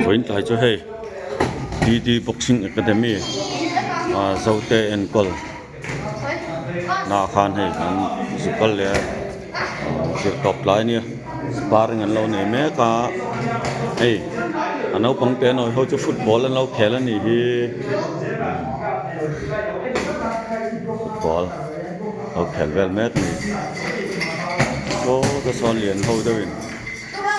Vawiin tlai chu hei DD Boxing Academy ah Zote enkawl naah khan hei an zu kal leh a zir tawp tlai a nia sparring an lo nei mek a hei a naupang te nawi ho chu football an lo khel a nih hi football lo khel vel mek a ni saw te sawn lian ho deuhin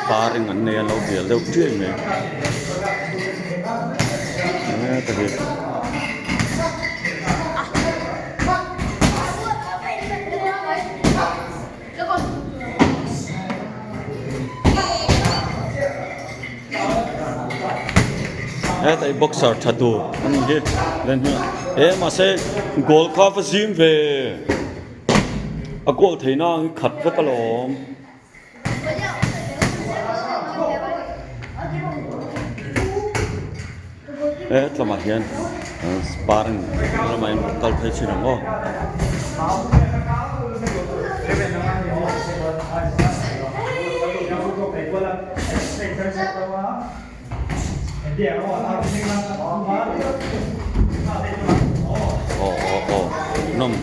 sparring an nei a lo bial deuh chiai mai heta hi. Heta hi boxer tha tur a ni hi len hi e mahse goal kha va zim ve a goal theihna ang hi khat vek alawm. He tlamah hian sparring lamah hian kal phei thin ang aw. Aw aw aw nawm.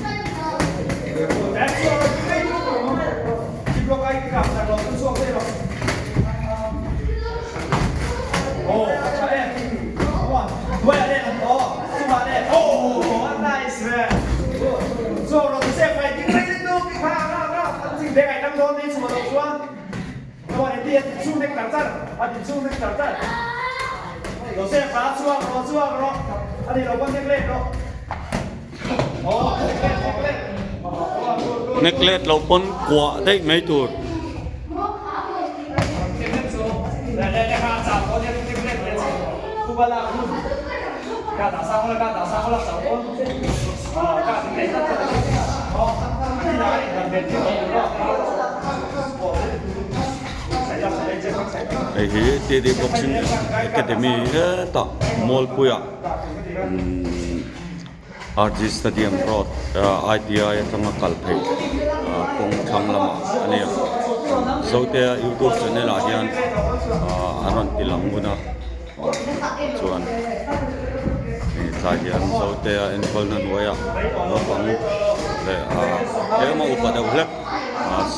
Necklace lo pawn kuah daih mai tur. Hei hi TD Boxing Academy hetah Mualpuiah umm RG Stadium Road ITI atanga kal theih kawng thlang lamah a ni a Zotea youtube channel ah hian an rawn ti lang ngun a chuan tlai hian Zotea enkawlna hnuaiah naupang leh tlema upa deuh hlek.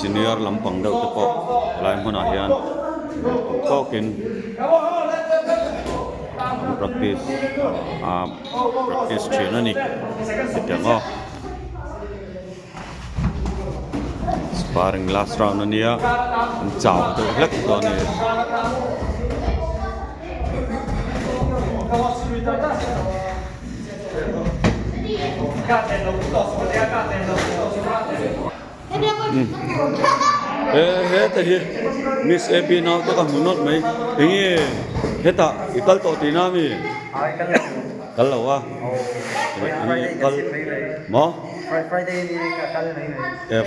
Senior lampang deuh te pawh helai hmunah hian duh tawkin an practice a practice thin a ni hetiang aw sparring last round a nia an chau deuh hlek tawh a ni. He heta hi Miss AP nau te ka hmu nawlh mai enge hetah i kal tawh tihna ami kal lo a kal maw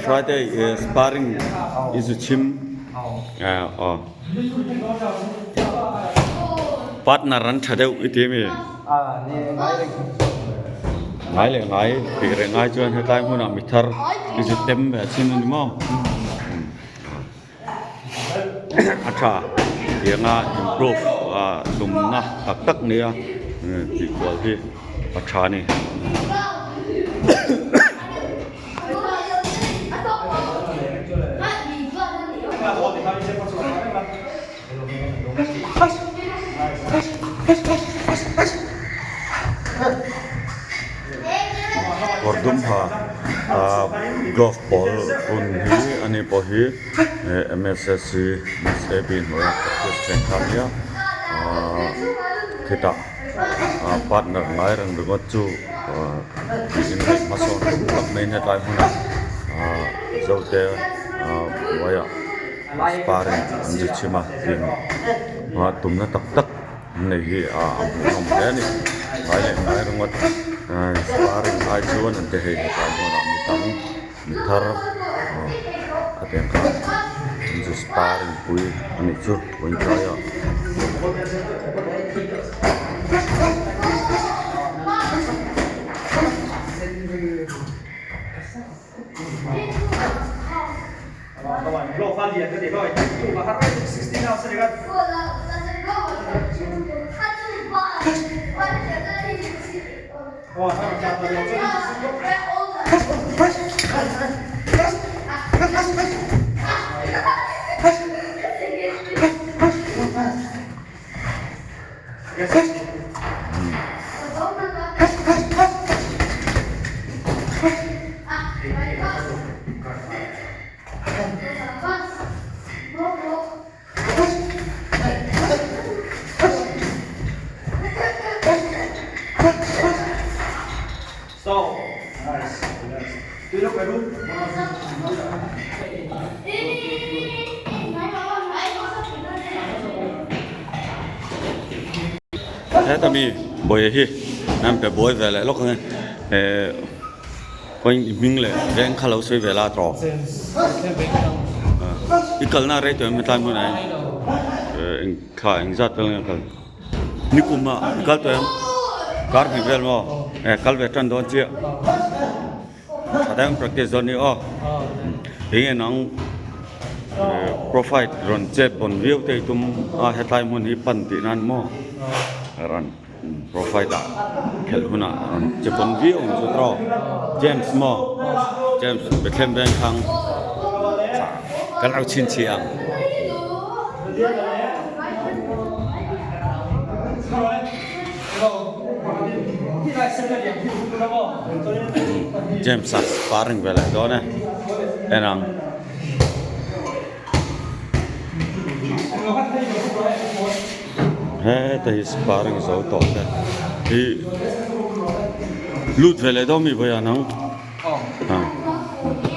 Friday sparring i zu chhim aw partner an tha deuh i ti ami. Ngai leh ngai tih reng ai chuan hetlai hmunah mi thar i zut tem ve a chin a ni maw? A tha tianga improve a tumna tak tak nia tih kual hi a tha a ni. Kawr dum ha ah glove pawl hun hi ani pawh hi mssc msab hnuaia practice then kha ania ah khitah ah partner ngai reng ringawt chu ah tiin hmasawn tak mai in hetlai hmunah ah zote ah hnuaiah. Sparring an zi chhim a tin a tumna tak tak an nei hi a hmuhnawm hle a ni ngai leh ngai ringawt sparring ai chuan an ti hei hetlai hmunah mi tam mi thar a tiang kha an zu sparring pui a nih chu vawiin tlaiah. Heta mi buai hi an pe buai ve leh lawk ang e eh kawng hming leh veng kha lo sawi ve la tawh i kalna rei tawh em hetlai hmunah hian eh eng thla engzat vel nge a kal. Nikum ah kal tawh em? Kar hnih vel maw? Eh kal ve tan dawn chiah. Tha deuhin practice dawn ni aw. Eng nang profile rawn chet bawn viau te i tum a hetlai hmun hi pan tih nan maw? Rawn profile ah khelh hunah rawn che bawn viau ang chu tawh. James maw? James Bethlehem Vengthlang kan lo chhinchhiah ang. James a sparring ve leh dawn e en ang. Heta hi sparring zo tawh te hi lut ve leh dawn mi vawiah nang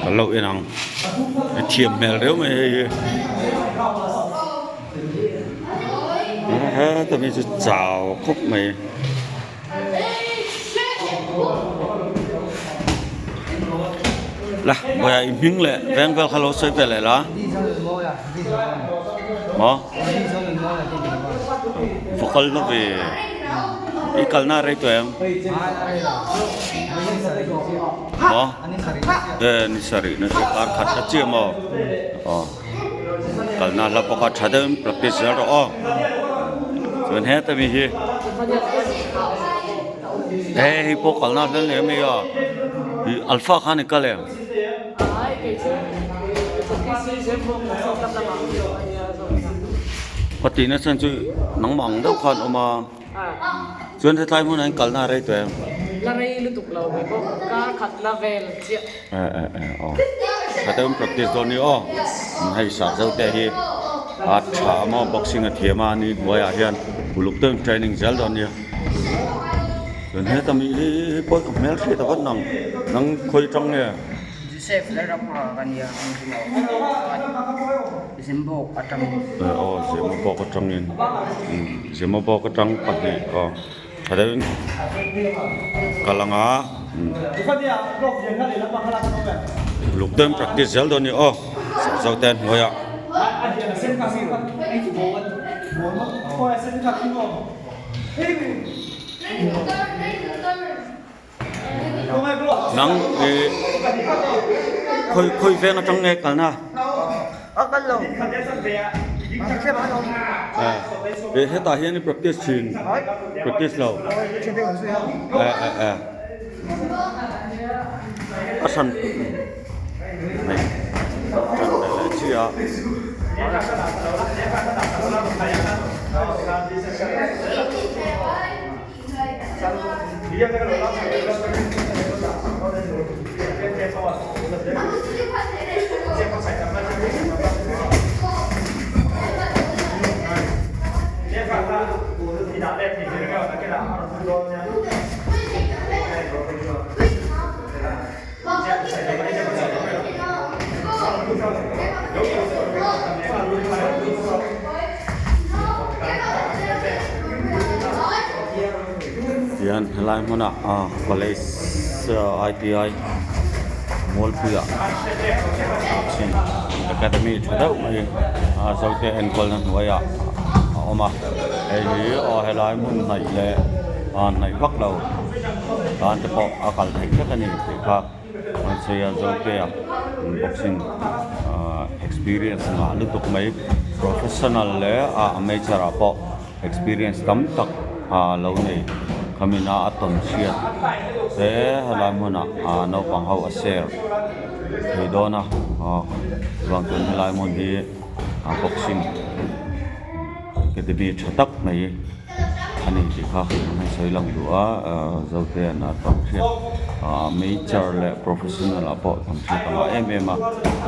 ka lo en ang a thiam hmel reuh mai hei hi. Heta mi chu chau khawp mai. La vawiah i hming leh veng vel kha lo sawi ve leh la. Maw? Va kal na ve. I kalna rei tawh em? Maw? E ni sarih na chu kar khat na chiah maw? Aw. Kalna hla pawh kha tha deuhin practice zel rawh aw. Chuan heta mi hi he hei pawh kalna hla hle mai a. Alpha khan i kal em? Ka tihna chhan chu nangmah ang deuh khan awm a. Chuan hetlai hmunah hian kalna a rei tawh em? La rei lutuk lo mai bawk, kar khat la vel chiah. Eh eh eh aw. Tha deuhin practice dawn ni aw. Hei sah zo te hi a tha a maw boxing a thiam a ni hnuaiah hian uluk deuhin training zel dawn nia. Chuan heta mi hi pawi ka hmel hriat a vat nang nang khawi tang nge? Joseph Lalramnghaka ka nia ang chu maw Zimbabwe atangin. Aw Zimbabwe atangin Zimbabwe atang pahnih aw tha deuhin kal ang a uluk deuhin practice zel dawn a ni aw Zo te hnuaiah. Nang i khawi khawi veng atang nge kalna? Eh hetah hian i practice thin practice lo eh eh eh a hran hei tan leh leh chiah a. Tihian helai hmunah college I_T_I Mualpuia chin academy tha deuh mai a zote enkawlna hnuaiah a awm a hei hi aw helai hmun hnaih leh hnaih vak lo tan te pawh a kal theih vek a ni tih kha Hmeichhia Zotea boxing experience ngah lutuk mai professional leh a amateur ah pawh experience tam tak a lo nei khamina a tawn chhiat. Te helai hmunah ah naupang ho a share thei dawn a aw chuan tun helai hmun hi ah boxing academy tha tak mai a ni tih kha an han sawi lang duh a ah zote an a tam hriat ah major leh professional ah pawh tam hriat a ngah em em a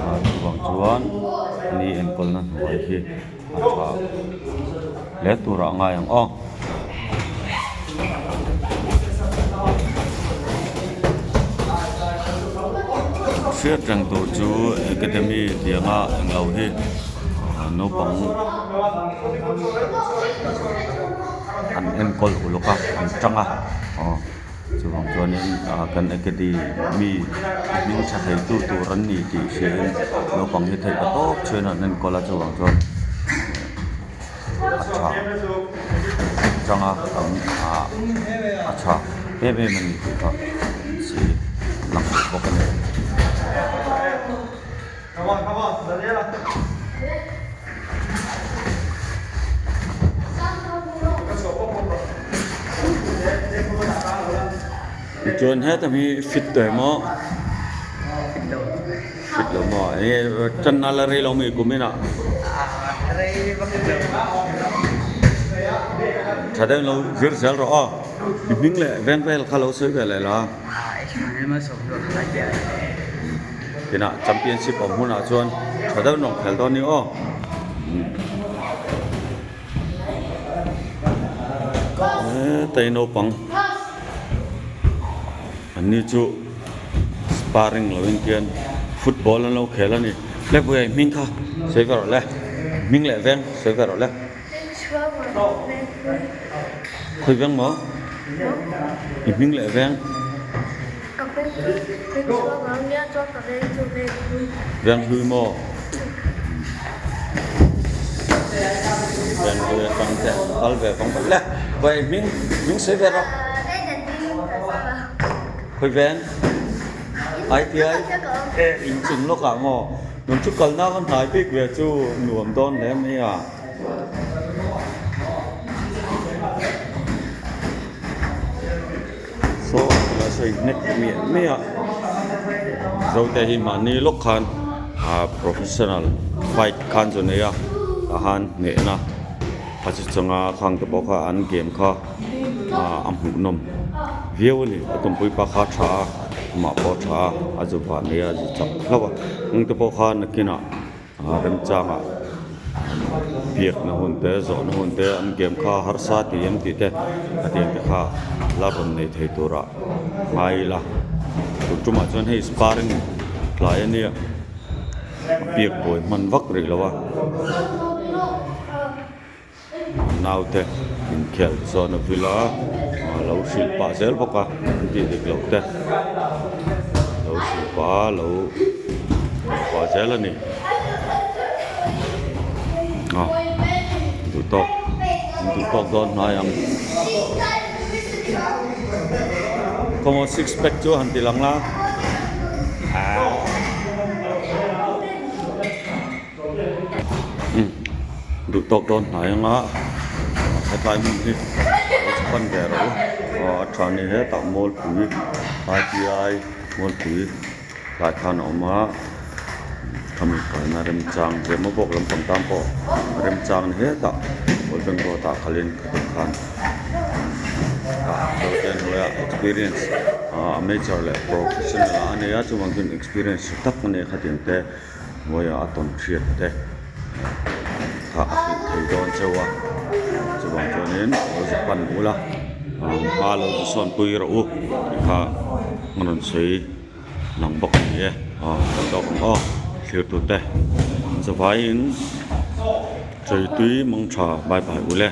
ah chuvang chuan ani enkawlna hnuai hi a tha hle turah a ngai ang aw. Hriat reng tur chu academy tih anga englo hi naupang an enkawl uluk a an tang a aw chuvang chuanin kan academy hming tha thei tu tur an ni tih hriain naupang hi theih ta tawp chuan an enkawl a chuvang chuan. A tha changa an ah a tha em em a ni tih kha si lang leh bawk a ni. Tichuan heta hi fit tawh em aw fit lo maw enge tan na la rei lo mi kum inah tha deuh lo zir zel rawh aw i hming leh veng vel kha lo sawi ve leh la tinah championship awm hunah chuan tha deuh nawng khel dawn ni aw. Hetai naupang an ni chu sparring lo in khian football an lo khel a ni le puia i hming kha sawi ve rawh le hming leh veng sawi ve rawh le khawi veng maw i hming leh veng veng hlui maw. Venpui atang te an kal ve vang vang le khawi hming hming sawi ve rawh khawi veng ITI e inchung lawkah maw nung chu kalna ka hnai bik ve chu nuam dawn hle mai a. Saw la sawi hnek miah miah a zote hi mahni lawk khan ah professional fight khan chu nei a tah han hnehna a chi changa khang te pawh kha an game kha ah a hmuh nawm viau a ni a tumpui pa kha a tha a amah pawh a tha a a zu vah nei a a zu chak hlauh a heng te pawh kha nakinah. Remchangah biakna hun te zawhna hun te an game kha harsa tih em tih te hetiang te kha la rawn nei thei tura ngai ila tun tumah chuan hei sparring tlai a nia a biak buai hman vak rih lo a. Naute inkhel chuan a vil a, a lo hrilh pah zel bawk a, an tih dik loh te lo hrilh pah a, lo pah zel a ni. Aw duh tawk an duh tawk dawn hnai ang. Khaw maw six pack chu han ti lang la. Duh tawk dawn hnai anga hetlai hmun hi lo chhuan ve rawh u aw a tha ni hetah mualpui I_T_I mualpui tlai khan a awm a khami kalna remchang emaw bawk lampang tan pawh remchang ni hetah Old Bank road ah kalin khatin khan ah zote hnuaia experience ah amateur leh professional ah a nei a chuvang chuan experience tha tak a nei a khatiang te. Hnuaiah a tawn hriat te kha a hrilh thei dawn cheu a chuvang chuanin lo zu pan ula hma lo zu sawn pui rawh u tih kha a rawn sawi lang bawk a ni e aw kan tawk ang aw thlir tute an zavaiin chawi tui mangtha bye bye ule.